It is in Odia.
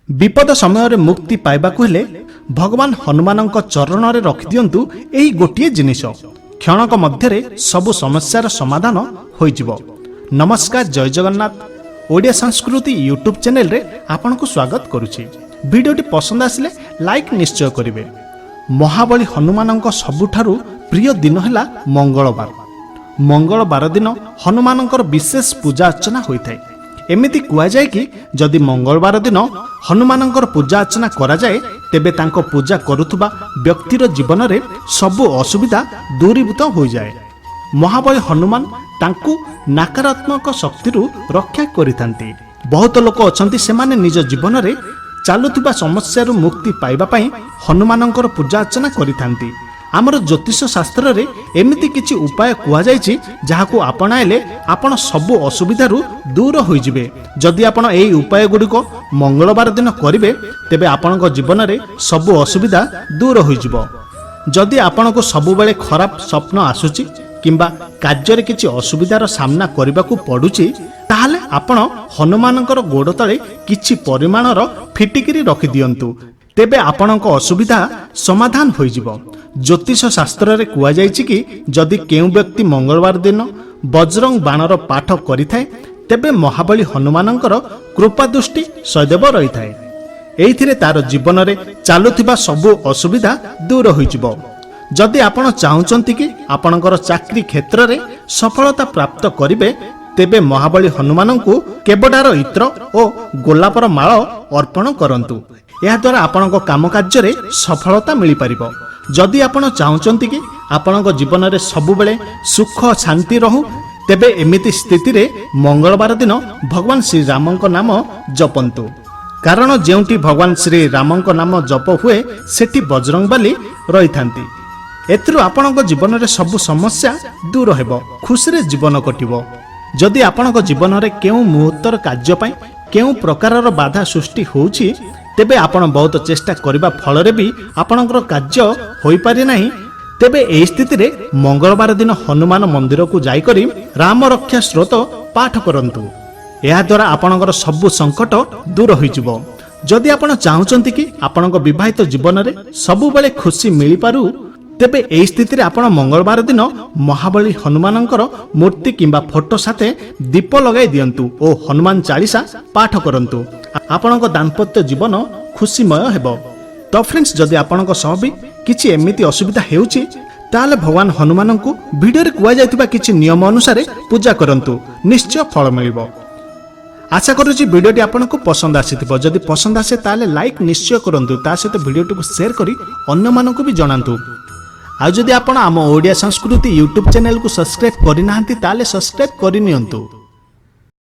ବିପଦ ସମୟରେ ମୁକ୍ତି ପାଇବାକୁ ହେଲେ ଭଗବାନ ହନୁମାନଙ୍କ ଚରଣରେ ରଖିଦିଅନ୍ତୁ ଏହି ଗୋଟିଏ ଜିନିଷ। କ୍ଷଣକ ମଧ୍ୟରେ ସବୁ ସମସ୍ୟାର ସମାଧାନ ହୋଇଯିବ। ନମସ୍କାର, ଜୟ ଜଗନ୍ନାଥ। ଓଡ଼ିଆ ସଂସ୍କୃତି ୟୁଟ୍ୟୁବ୍ ଚ୍ୟାନେଲରେ ଆପଣଙ୍କୁ ସ୍ୱାଗତ କରୁଛି। ଭିଡ଼ିଓଟି ପସନ୍ଦ ଆସିଲେ ଲାଇକ୍ ନିଶ୍ଚୟ କରିବେ। ମହାବଳୀ ହନୁମାନଙ୍କ ସବୁଠାରୁ ପ୍ରିୟ ଦିନ ହେଲା ମଙ୍ଗଳବାର। ମଙ୍ଗଳବାର ଦିନ ହନୁମାନଙ୍କର ବିଶେଷ ପୂଜା ଅର୍ଚ୍ଚନା ହୋଇଥାଏ। ଏମିତି କୁହାଯାଏ କି ଯଦି ମଙ୍ଗଳବାର ଦିନ ହନୁମାନଙ୍କର ପୂଜା ଅର୍ଚ୍ଚନା କରାଯାଏ, ତେବେ ତାଙ୍କ ପୂଜା କରୁଥିବା ବ୍ୟକ୍ତିର ଜୀବନରେ ସବୁ ଅସୁବିଧା ଦୂରୀଭୂତ ହୋଇଯାଏ। ମହାବଳୀ ହନୁମାନ ତାଙ୍କୁ ନକାରାତ୍ମକ ଶକ୍ତିରୁ ରକ୍ଷା କରିଥାନ୍ତି। ବହୁତ ଲୋକ ଅଛନ୍ତି, ସେମାନେ ନିଜ ଜୀବନରେ ଚାଲୁଥିବା ସମସ୍ୟାରୁ ମୁକ୍ତି ପାଇବା ପାଇଁ ହନୁମାନଙ୍କର ପୂଜା ଅର୍ଚ୍ଚନା କରିଥାନ୍ତି। ଆମର ଜ୍ୟୋତିଷ ଶାସ୍ତ୍ରରେ ଏମିତି କିଛି ଉପାୟ କୁହାଯାଇଛି, ଯାହାକୁ ଆପଣାଇଲେ ଆପଣ ସବୁ ଅସୁବିଧାରୁ ଦୂର ହୋଇଯିବେ। ଯଦି ଆପଣ ଏହି ଉପାୟ ଗୁଡ଼ିକ ମଙ୍ଗଳବାର ଦିନ କରିବେ, ତେବେ ଆପଣଙ୍କ ଜୀବନରେ ସବୁ ଅସୁବିଧା ଦୂର ହୋଇଯିବ। ଯଦି ଆପଣଙ୍କୁ ସବୁବେଳେ ଖରାପ ସ୍ୱପ୍ନ ଆସୁଛି କିମ୍ବା କାର୍ଯ୍ୟରେ କିଛି ଅସୁବିଧାର ସାମ୍ନା କରିବାକୁ ପଡୁଛି, ତାହେଲେ ଆପଣ ହନୁମାନଙ୍କର ଗୋଡ଼ ତଳେ କିଛି ପରିମାଣର ଫିଟିକିରି ରଖିଦିଅନ୍ତୁ, ତେବେ ଆପଣଙ୍କ ଅସୁବିଧା ସମାଧାନ ହୋଇଯିବ। ଜ୍ୟୋତିଷ ଶାସ୍ତ୍ରରେ କୁହାଯାଇଛି କି ଯଦି କେଉଁ ବ୍ୟକ୍ତି ମଙ୍ଗଳବାର ଦିନ ବଜରଙ୍ଗ ବାଣର ପାଠ କରିଥାଏ, ତେବେ ମହାବଳୀ ହନୁମାନଙ୍କର କୃପା ଦୃଷ୍ଟି ସदैବ ରହିଥାଏ। ଏଇଥିରେ ତାର ଜୀବନରେ ଚାଲୁଥିବା ସବୁ ଅସୁବିଧା ଦୂର ହୋଇଯିବ। ଯଦି ଆପଣ ଚାହୁଁଛନ୍ତି କି ଆପଣଙ୍କର ଚାକିରି କ୍ଷେତ୍ରରେ ସଫଳତା ପ୍ରାପ୍ତ କରିବେ, ତେବେ ମହାବଳୀ ହନୁମାନଙ୍କୁ କେବଡାର ଇତ୍ର ଓ ଗୋଲାପର ମାଳ ଅର୍ପଣ କରନ୍ତୁ। ଏହାଦ୍ୱାରା ଆପଣଙ୍କ କାମ କାର୍ଯ୍ୟରେ ସଫଳତା ମିଳିପାରିବ। ଯଦି ଆପଣ ଚାହୁଁଛନ୍ତି କି ଆପଣଙ୍କ ଜୀବନରେ ସବୁବେଳେ ସୁଖ ଶାନ୍ତି ରହୁ, ତେବେ ଏମିତି ସ୍ଥିତିରେ ମଙ୍ଗଳବାର ଦିନ ଭଗବାନ ଶ୍ରୀରାମଙ୍କ ନାମ ଜପନ୍ତୁ। କାରଣ ଯେଉଁଠି ଭଗବାନ ଶ୍ରୀ ରାମଙ୍କ ନାମ ଜପ ହୁଏ, ସେଠି ବଜରଙ୍ଗବାଲି ରହିଥାନ୍ତି। ଏଥିରୁ ଆପଣଙ୍କ ଜୀବନରେ ସବୁ ସମସ୍ୟା ଦୂର ହେବ, ଖୁସିରେ ଜୀବନ କଟିବ। ଯଦି ଆପଣଙ୍କ ଜୀବନରେ କେଉଁ ମୁହୂର୍ତ୍ତର କାର୍ଯ୍ୟ ପାଇଁ କେଉଁ ପ୍ରକାରର ବାଧା ସୃଷ୍ଟି ହେଉଛି, ତେବେ ଆପଣ ବହୁତ ଚେଷ୍ଟା କରିବା ଫଳରେ ବି ଆପଣଙ୍କର କାର୍ଯ୍ୟ ହୋଇପାରେ ନାହିଁ, ତେବେ ଏହି ସ୍ଥିତିରେ ମଙ୍ଗଳବାର ଦିନ ହନୁମାନ ମନ୍ଦିରକୁ ଯାଇକରି ରାମ ରକ୍ଷା ସ୍ତୋତ୍ର ପାଠ କରନ୍ତୁ। ଏହାଦ୍ୱାରା ଆପଣଙ୍କର ସବୁ ସଙ୍କଟ ଦୂର ହୋଇଯିବ। ଯଦି ଆପଣ ଚାହୁଁଛନ୍ତି କି ଆପଣଙ୍କ ବିବାହିତ ଜୀବନରେ ସବୁବେଳେ ଖୁସି ମିଳିପାରୁ, ତେବେ ଏହି ସ୍ଥିତିରେ ଆପଣ ମଙ୍ଗଳବାର ଦିନ ମହାବଳୀ ହନୁମାନଙ୍କର ମୂର୍ତ୍ତି କିମ୍ବା ଫଟୋ ସାଥେ ଦୀପ ଲଗାଇ ଦିଅନ୍ତୁ ଓ ହନୁମାନ ଚାଳିଶା ପାଠ କରନ୍ତୁ। ଆପଣଙ୍କ ଦାମ୍ପତ୍ୟ ଜୀବନ ଖୁସିମୟ ହେବ। ତ ଫ୍ରେଣ୍ଡସ୍, ଯଦି ଆପଣଙ୍କ ସହ ବି କିଛି ଏମିତି ଅସୁବିଧା ହେଉଛି, ତାହେଲେ ଭଗବାନ ହନୁମାନଙ୍କୁ ଭିଡ଼ିଓରେ କୁହାଯାଇଥିବା କିଛି ନିୟମ ଅନୁସାରେ ପୂଜା କରନ୍ତୁ, ନିଶ୍ଚୟ ଫଳ ମିଳିବ। ଆଶା କରୁଛି ଭିଡ଼ିଓଟି ଆପଣଙ୍କୁ ପସନ୍ଦ ଆସିଥିବ। ଯଦି ପସନ୍ଦ ଆସେ, ତାହେଲେ ଲାଇକ୍ ନିଶ୍ଚୟ କରନ୍ତୁ। ତା ସହିତ ଭିଡ଼ିଓଟିକୁ ସେୟାର କରି ଅନ୍ୟମାନଙ୍କୁ ବି ଜଣାନ୍ତୁ। ଆଉ ଯଦି ଆପଣ ଆମ ଓଡ଼ିଆ ସଂସ୍କୃତି ୟୁଟ୍ୟୁବ୍ ଚ୍ୟାନେଲକୁ ସବସ୍କ୍ରାଇବ୍ କରିନାହାନ୍ତି, ତାହେଲେ ସବସ୍କ୍ରାଇବ୍ କରିନିଅନ୍ତୁ।